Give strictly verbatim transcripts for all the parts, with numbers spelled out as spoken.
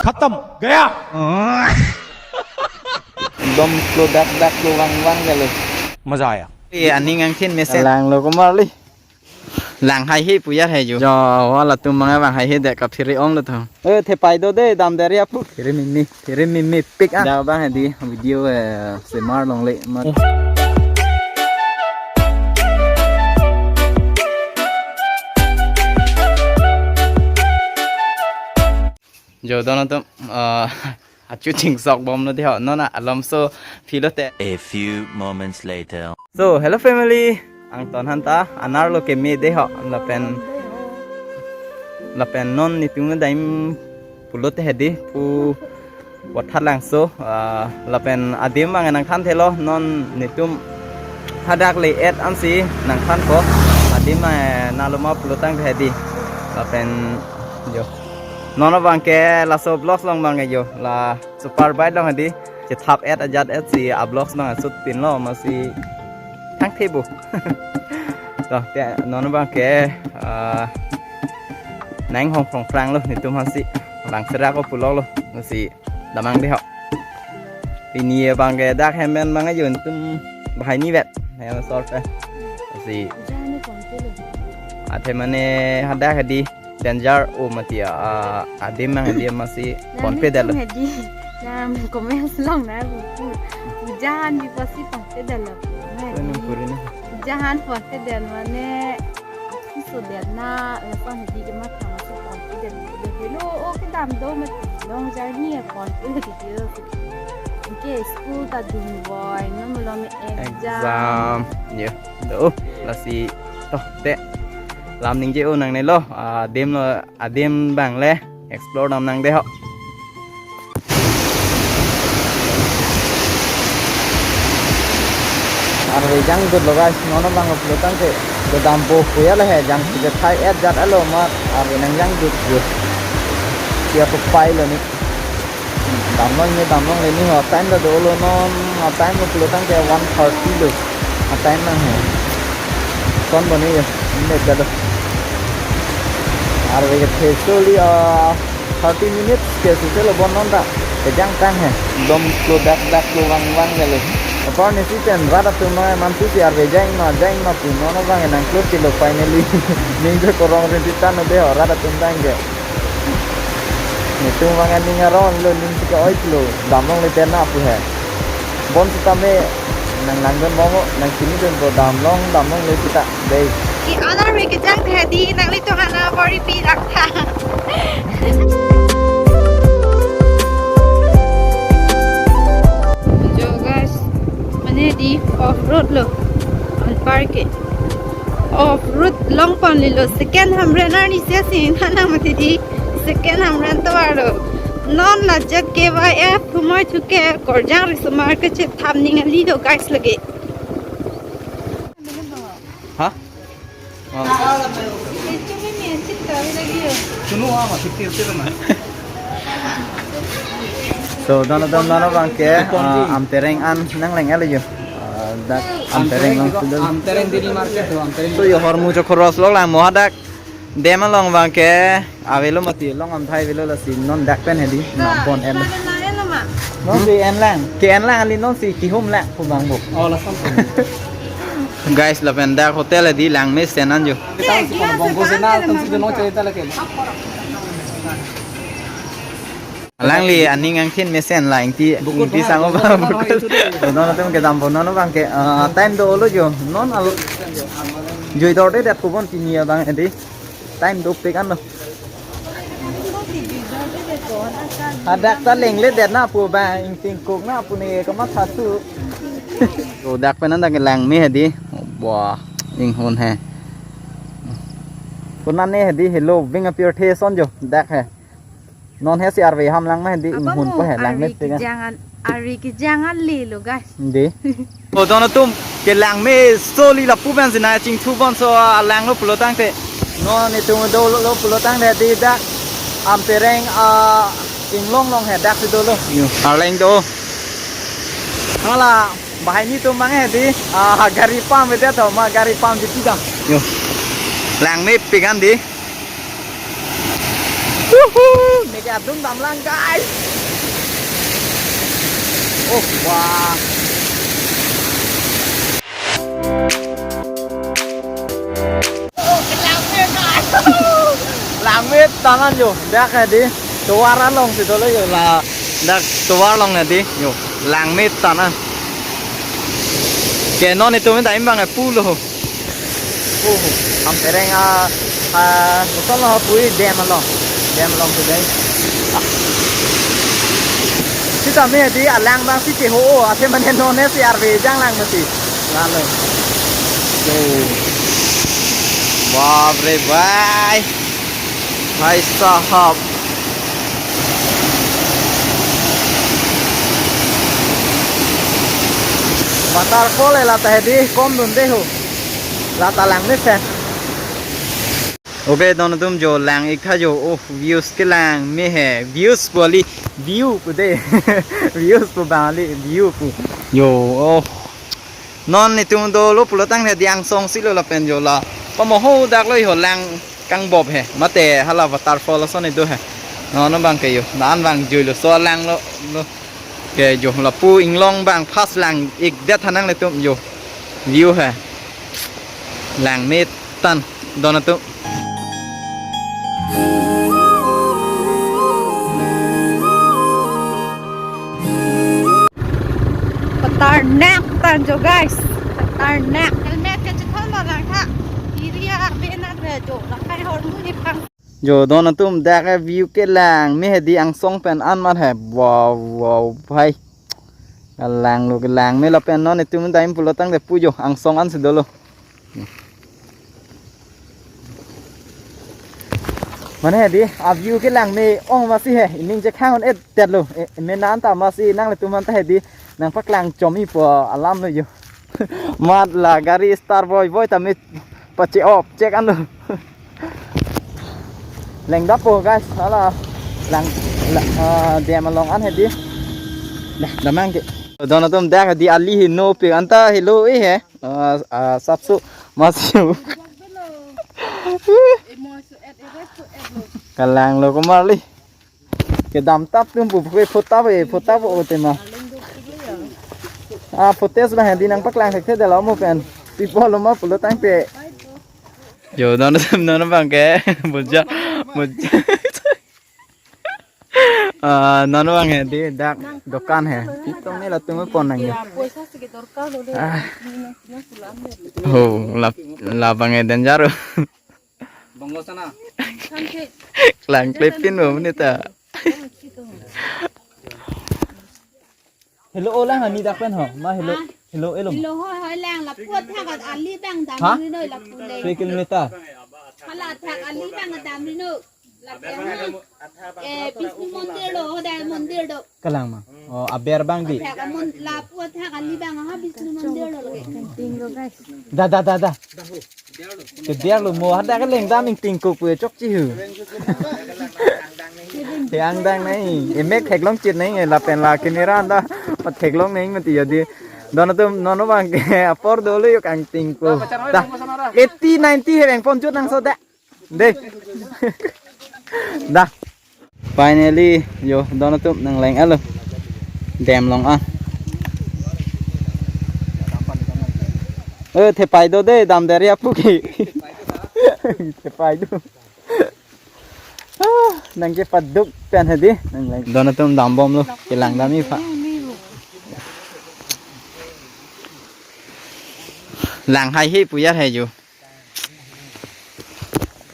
खत्म। गया। Dom klo dak dak klo vang vang kali. मजा आया। Ye aning angthin mesen. Langlo komarli. Lang haihe pu ya hai jo. Jo, wala tum manga vang haihe de kap thiri ong lo tho. Eh, thepai do de, dam der ya pu. Thiri mimi, thiri mimi pik ah. Da vang hedi video, eh, semar longle. Ma- Jo, don atum, ah, achu chingsok bomlo de ho, non alomso philo te. A few moments later. So, hello family, angton hanta, anerlo keme de ho, lapen, lapen non netum daim pulo te hedi, pu Wathat Langso, ah, lapen adim abang nangthan thelo, non netum hadak le-et ansi nangthan ko, adim abang nalo ma pulo tangte hedi, lapen jo. Non abang ke laso vlogs along abang ke jo, la super bike along hedi, chethap et ajat et si a vlogs abang shoot pinlo, masi thangthe bu. To, te non abang ke, ah, nang hong prong prang lo, netum hansi, lang serak ko pulo lo, masi damnang de ho. Pini abang ke dak hem pen abang ke jo netum bahai ni vet, hem sor pe. Masi, athe mane hadak hedi, danger o mati a, a, adim abang hedi masi ponpe dal. Hedi, jam comments along na bu. Hujan di pasi ponpe dal. Kurin, kurin. Hujan ponpe dal mane api so dal na, lapen hedi kemat masi ponpe dal. Hello, o kedam do mati long jarni ponpe dal. Anke school ta dun boy, non malom exam. Exam. Yo, do, lasi, to, te. Lam ningje o nangnelo, ah, adim lo, adim abang le explore damnang de ho. Arve jangdut lo guys, non abang pulo tangte, kedam po pu ya le he, jang si kethai et jat alo ma, arve nangjangdut jo. Sia ko pai lo ni. Damlong ni, damlong le ni ho, time ta dolo non, a time lo pulo tangte one thirty lo. A time nang he. Kon boni yo, ini jalo. Arve kethe soli, ah, thirty minutes ke suse lo bon non ta. Kejang tang he. Dom klo dak dak klo vang vang kali. Apar ni si pen rat atum ma mantu si arve jang ma, jang ma pu non abang nang close lo finally. Ning ke korong rinti tan de ho rat atum tang ke. Netum abang aning aron lo, ning si ke-oi lo, damlong le tena pu he. Bonsitame nang langdun mo, nang chinidun po, damlong, damlong le sita dei. Ki anar me kejang the di, nanglitum hana bori pi rang tha. Jo guys, mane di off road lo, anpar ke. Off road long pon lilo, second Hamren arni si si nana mati di, second Hamren tovar lo. Non la jat K Y F humai thuke korjang risomar kechethap ning ali do guys lagi. Ha? Oh. Chunu ama fifty rupees na. So, dono dono dono abang ke, ah, Amtereng an nang leng ele jo. Ah, dak Amtereng along sudah. Amtereng daily market ho, Amtereng. So, yo hormu cho khoros lok lang mo hadak. Dam along abang ke avelo mati long amthai avelo lasi non dak pen hedi. Nam pon en. Non si en lang. Ke en lang ali non si kihum lang pu abang bu. Oh, lason. Guys, lapen dak hotel hedi langme senan jo. Kita si kono bongko sena, tentu de no cerita lagi. Alangli aning angthin mesen la ingti, ingti sango ba bukut. Bono atum kedam bono abang ke, ah, time dolo jo. Non al jui dorde det kubon pini abang edi. Time dopik anlo. Hadak ta lengle det na pu ba ingting kuk na pu ne kamatha su. So dak pen an dak langme hedi. Wah, inghun he. Pu nane hedi helo bing apir the son jo dak he. Non he si arve ham lang ma hedi inghun po he langme te kan. Kijang an, ari kijang an le lo guys. Inde. O dono atum ke langme soli lapu pen si na chingthu bonso alang lo pulo tangte. Non netum dolo pulo tangte di dak Amtereng, ah, inglong along he dak si dolo. Yo, arleng do. Hala. Banghini atum abang hedi, ah, gari pump ida to, ma gari pump di pidang. Yo. Langmepik an di. Woohoo! Neke adung damlang, guys. Oh, wah. Langme tanan yo, dak hedi. Tovar alongsi dolo yo la, dak tovar along hedi yo, langme tanan. Ke non itum ta imbang pulo. Oh, am tereng a, a, betul lah pui dam along. Dam along tu dai. Ah. Sitame di alang abang si cheho, ase mane nonne si arve janglang mati. Lalu. Oh. Baap re bhai. Bhai sahab. Waterfall e lata hedi komdunde ho. Lata langmesen. Okay, don atum jo lang-ik tha jo. Oh, views ke langme he. Views pu kali, view pu de. Views pu Bangali, view pu. Jo, oh. Non itum dolo pulo tangte di angsong si lo lapen jo la. Pamoho dak lo ho lang kangbop he. Mate hala waterfall ason do he. Non abang ke jo. Nan abang jui lo so lang lo, lo. Ke jo lapu inglong abang first lang-ik det tha nanglitum jo. View he. Langme tan don atum. Patarnak tan jo, guys. Patarnak. Helmet ke chethon lo lang tha. Iri a benak re jo. Lakai hor mu ni pang. Jo don atum dak ke view ke langme hedi angsong pen an mar he. Wow, wow, bhai. Langlo ke langme lapen non itum ta imbang pulo tangte pu jo angsong ansi dolo. Mane hedi a view ke langme ong masi he, ining chekhang un-edet lo. E, me nan ta masi nanglitum anta hedi nangpaklang chomi po alam lo jo. Mat la gari start voi voi ta me pache-op chek an lo. Lengdap po guys, hala lang la, ah, dam along an hedi. Dah, damnang ke. Don atum dak hedi ali heno pe anta helo e he. Ah, ah, sapso masio. Kalanglo komarli. Kedam tap tum pu phu tap e, phu tap o tema. Ah, phu tes abang hedi nangpaklang thekthe detlo mo pen. Pipo lo ma pulo tangte. Jo, non, non abang ke, buja, buja. Ah, non abang hedi, dak dokan he. Itum ni latum pon nang jo. Ah. Ho, lap, labang he danger. Banglo sana. Langklepin bo mene ta. Helo olang ani dak pen ho, ma helo, ah, helo elom. Helo hoi hoi lang lapu athak ali abang dam, ha? Ri noi lapu le. Three kilometer. Hala athak ali abang dam ri noi. Lapu ha. Eh, Bishnu Mandir lo, hodai mandir do. Kalang ma. Oh, aber abang di. Athak amon lapu athak ali abang ha Bishnu Mandir lo lake. Ting lo guys. Da da da da. Kebiar lo mo hadak ke lengdam ingtingkuk pu chokche hu. He angdang nai, emek theklong chit nai, lapen la camera anta patheklong nai mati jadi. Don atum non abang ke apor dolo jo kangtingkuk. Da, eighty, ninety he bang pon jut nangso da. De. Da. Finally, jo, don atum nangleng alo. Dam along ah. Eh, thepai do de, dam der ya puki. Thepai do. Ah, nangkepaduk pen hedi, nangleng. Don atum dambomlo, kelang dam-ik pha. Lang haihe pu ya hai jo.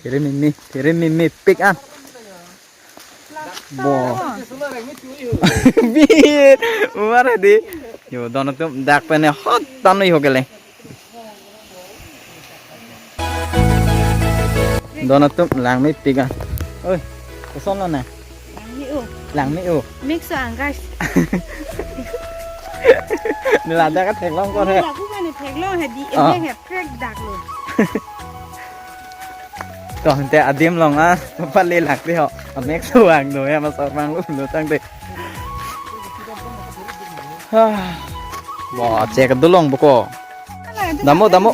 Thiri mimi, thiri mimi pik an. Bo. Bit. Umar hedi. Jo, don atum dak pen hot tan noi ho kele. Don atum langmepik an. Oi, koson lo na? Langme-o. Langme-o. Mix ang guys. Nila dak theklong ko he. Nila ku mane theklong hedi, ah, eme he prek dak lo. To ante adim along ah, pale lak di ho. Amek suang do ya mas orang lu lu tang de. Ah. Wah, cek dulong boko. Damo, damo.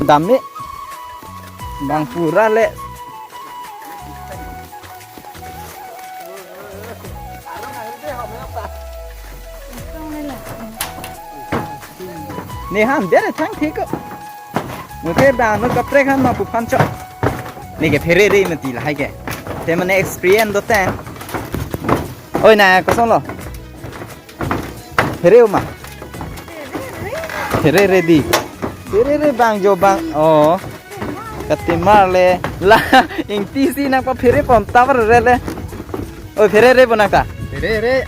Dami. Bang pura le. Ne han dere thang thik ko. Mukhe bang no kaprek han ma pu phan chok. Ne ke pherere mati lahai ke. Te mane experience do te. Oi na kosonlo. Phere ma. Pherere di. Pherere bang jo bang. Oh. Katimar le. La ingti si nangpaphere pon ta pherere le. Oi pherere pon nang ta. Pherere.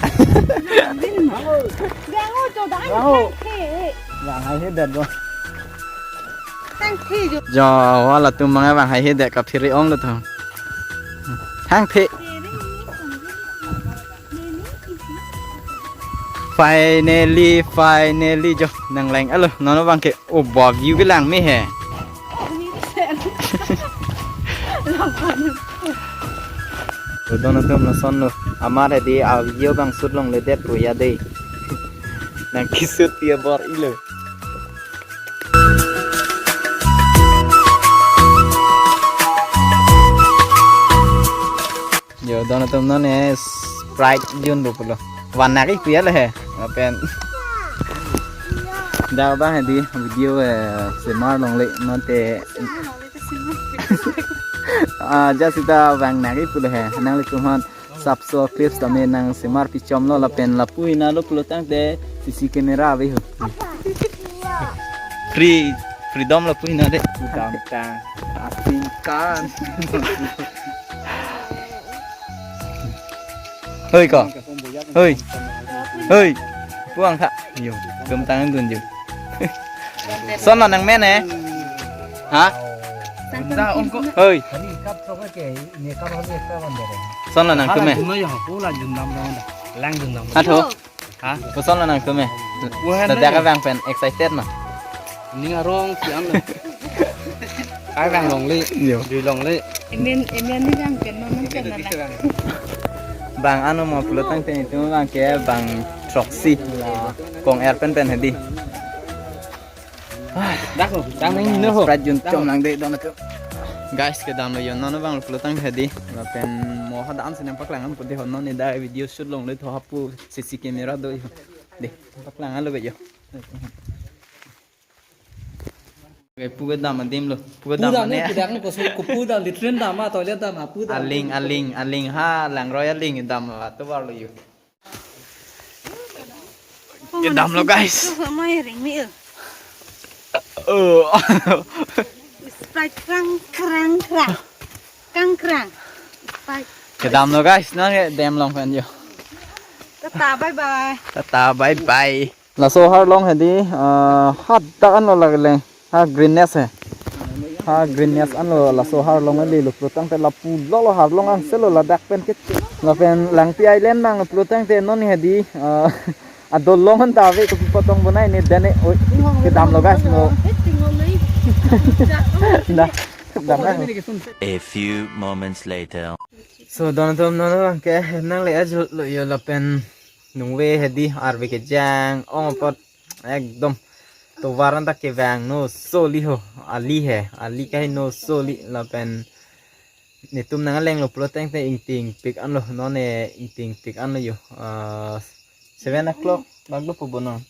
Bang o cho dang. Bang o. Thang the. Bang hai he dat bo. Thang the jo. Jo wala tum bang bang hai he dat kaphere ong lo thang. Thang the. Finally, finally jo nang lang alo nono bang ke overview ke lang me he. Udon atum lason lo. Amar hedi a video bang shoot longle det pu ya dei. Nang kisut ya bor ilo. Yo, don atum non e Sprite jun do pulo. Van nari kuya le he. Apen. Da bang hedi video eh, semar longle non te. Ah, just ita bang nari pulo he. Nang le kuman subscribe tame nang semar pichom lo lapen lapu hina lo pulo tangte C C camera ave ho. Free freedom lapu hina de. Freedom tang. Asing kan. Hoi ko. Hoi. Hoi. Puang kha. Yo, tum tang dun ju. Son lo nang men eh. Ha? Hoi. Son lo nang tum eh. Lang jundam. Atho. Ha? Koson lo nang tum eh. Wah, na dia ka bang pen excited ma. Ning arong si ang. Ai bang longle. Yo. Di longle. Amen, amen ni bang pen non pen na. Bang ano mo pulo tangte itum bang ke bang throksi. Kong er pen pen hedi. Dak ho, dak nang no ho. Sprite jun chom nang de don atum. Guys, kedam lo yo non bang pulo tang hedi. Lapen mo hadan sinem paklang am pudi ho non ida video shoot longle tho hapu C C camera do yo. De, paklang alo be yo. Oke, pu kedam adim lo. Pu kedam Pu dam ne. Ne, pu dam ko so, ko pu dam, latrine dam, ah, toilet dam, ah, pu dam. Aling, aling, aling ha, langroi aling dam, ah, tovar lo yo. Kedam lo, guys. Mai ring mi. Oh. Sprite krang, krang, krang. Krang, krang. Sprite. Kedam lo, guys, non ke dem long pen yo. Tata, bye bye. Tata, bye bye. Laso arlong hedi, ah, hadak anlo lake le. Ha greenness he. Ha greenness anlo laso arlong le lo pulo tangte lapu lo lo arlong an selo ladak pen ke. Lapen Langpi Island nang pulo tangte non hedi, ah, adolong an ta ave kopi potong bonai ne dane oi kedam lo guys no. Dah, kedam lo. A few moments later. So, don atum non ke nang le ajut lo yo lapen nungve hedi arve kejang ong apot ekdom tovar an ta kevang no soli ho ali he ali kai no soli lapen netum nang aleng lo pulo tangte ingting pik anlo non e ingting pik anlo yo ah, seven o'clock bak lo pu bono.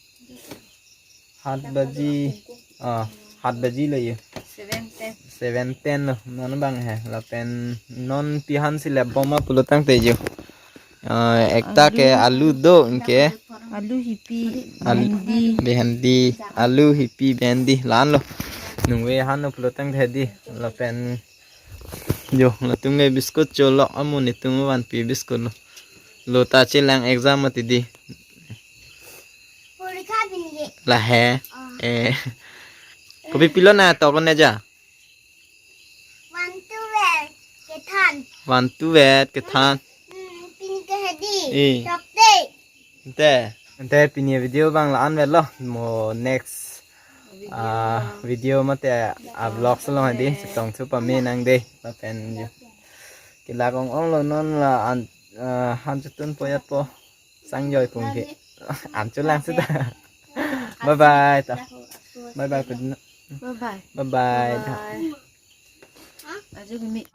Hat baji, ah, hat baji lo yo. Seven ten. Seven ten lo, non bang he. Lapen non pihan si lep bom ma pulo tangte yo. Ah, ekta ke alu do, anke. Alu hipi, al- bhendi. Bhendi, alu hipi, bhendi, lan lo. Nungve han lo pulo tangte di. Lapen yo, latum ke biscuit cholok amu netum vanpi biscuit lo. Lo ta chelang exam mati di. Porikha pinike. Lahe. Oh. Eh. Kopi pilo na toklo ne ja? One two wet kethan. One two wet kethan. Hmm, pinike hedi. Eh. Chokte. Ante. Ante pini video bang la-an vet lo. Mo next ah video mate a vlog along hedi chetong thu pame nang de. Lapen yo. Kelak ong-ong lo non la an, eh, han chetun po yat po. Sang joi pung ke. An chulang seta. Bye bye ta. Bye bye pudin. Bye bye. Bye bye ta. Ajo gimi.